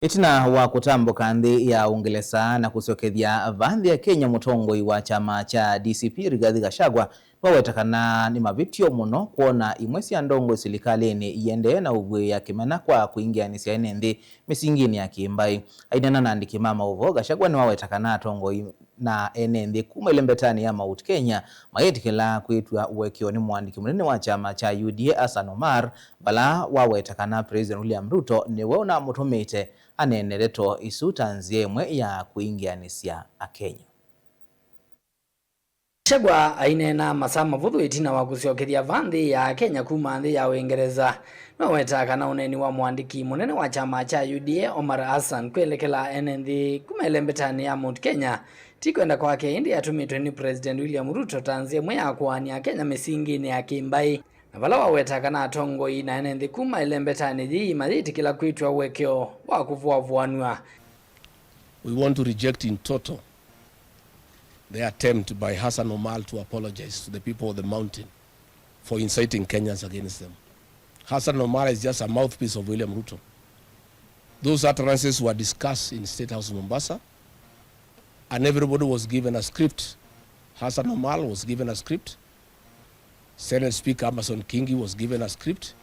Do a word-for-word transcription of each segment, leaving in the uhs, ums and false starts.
Ĩtina wa kũtambũka nthĩ ya Ũngelesa na kũsyokethya vaa nthĩ ya Kenya, mũtongoi wa kyama kya D C P Rigathi Gachagua nĩwaweta kana nĩ mavĩtyo mũno kwona imwe sya ndongoi silikalĩnĩ iendee na ũvw'ĩĩa kĩmena kwa kwingĩanĩsya ene nthĩ mĩsinginĩ ya kĩmbaĩ. Aineena na andĩki ma maũvoo, Gachagua nĩwaweta kana atongoi na ene nthĩ kuma ĩlembetanĩ ya Mount Kenya mayĩtĩkĩla kwĩtw'a ũekeo nĩ mũandĩki mũnene wa kyama kya U D A, Hassan Omar, vala waweta kana President William Ruto nĩwe ũnamũtũmĩte aneene ndeto isu ta nzĩa ĩmwe ya kwingĩanĩsya Akenya. Gachagua aineena masaa mavũthũ ĩtina wa kũsyokethya vaa nthĩ ya Kenya kuma nthĩ ya Ũingereza. Nĩwawetaa kana ũneeni wa mũandĩki mũnene wa kyama kya U D A, Omar Hassan, kwelekela ene nthĩ kuma ĩlembetanĩ ya Mount Kenya ti kwenda kwake, ĩndĩ atũmĩtwe nĩ President William Ruto ta nzĩa ĩmwe ya kũaany'a Akenya mĩsinginĩ ya kĩmbaĩ. Na vala wawetaa kana atongoi na ene nthĩ kuma ĩlembetanĩ yĩĩ mayĩtĩkĩla kwĩtw'a ũekeo wa kũvũavũanw'a. We want to reject in total the attempt by Hassan Omar to apologize to the people of the mountain for inciting Kenyans against them. Hassan Omar is just a mouthpiece of William Ruto. Those utterances were discussed in State House Mombasa, and everybody was given a script. Hassan Omar was given a script. Senate Speaker Amason Kingi was given a script,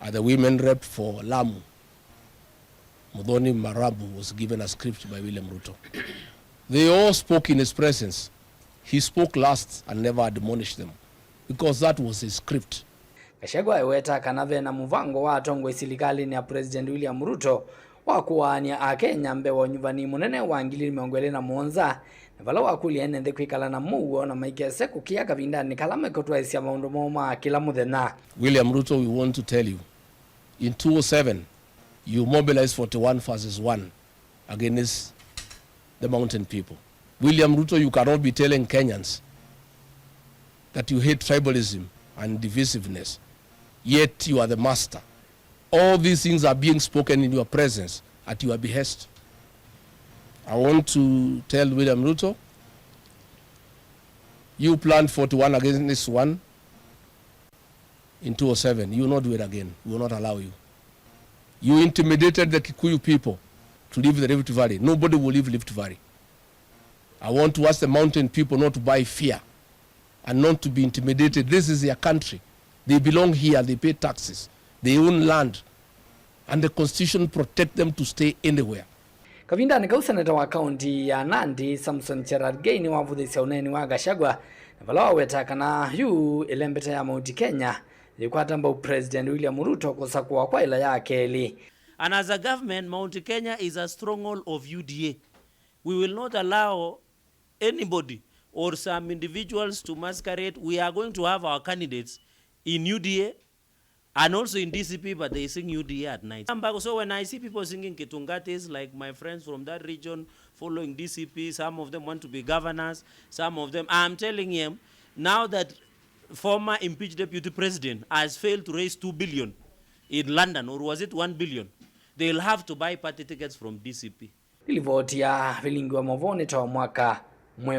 and the women rep for Lamu, Muthoni Marabu, was given a script by William Ruto. They all spoke in his presence. He spoke last and never admonished them, because that was his script. Gachagua aiweta kana ve na mũvango wa atongoi silikalĩnĩ ya President William Ruto wa kũaany'a Akenya mbee wa ũnyuvani mũnene wa ngili mĩongo ĩlĩ na mũonza, na vala wakũlya ene nthĩ kwĩkala na mũuo na maikese kũkĩa kavindanĩ kala mekũtwaĩsya maũndũ moo ma kĩla mũthenya. William Ruto, we want to tell you, in two oh seven, you mobilized forty-one versus one against the mountain people. William Ruto, you cannot be telling Kenyans that you hate tribalism and divisiveness, yet you are the master. All these things are being spoken in your presence, at your behest. I want to tell William Ruto, you planned forty-one against one in two oh seven. You will not do it again. We will not allow you. You intimidated the Kikuyu people to leave the Rift Valley. Nobody will leave Rift Valley. I want to ask the mountain people not to buy fear and not to be intimidated. This is their country. They belong here, they pay taxes, they own land, and the constitution protect them to stay anywhere. Kavindanĩ kau, seneta wa kaunti ya Nandi, Samson Cherargei, nĩwavũthĩsya ũneeni wa Gachagua, na vala waweta kana yu ĩlembeta ya Mount Kenya yĩkwata mbau President William Ruto kũsakũwa kwa ĩla ya kelĩ. And as a government, Mount Kenya is a stronghold of U D A. We will not allow anybody or some individuals to masquerade. We are going to have our candidates in U D A and also in D C P, but they sing U D A at night. So when I see people singing Kitungatis, like my friends from that region following D C P, some of them want to be governors, some of them, I'm telling him, now that former impeached deputy president has failed to raise two billion in London, or was it one billion, they'll have to buy party tickets from D C P. Nĩ livoti ya vilingi wa maũvoo nĩ ta o mwaka.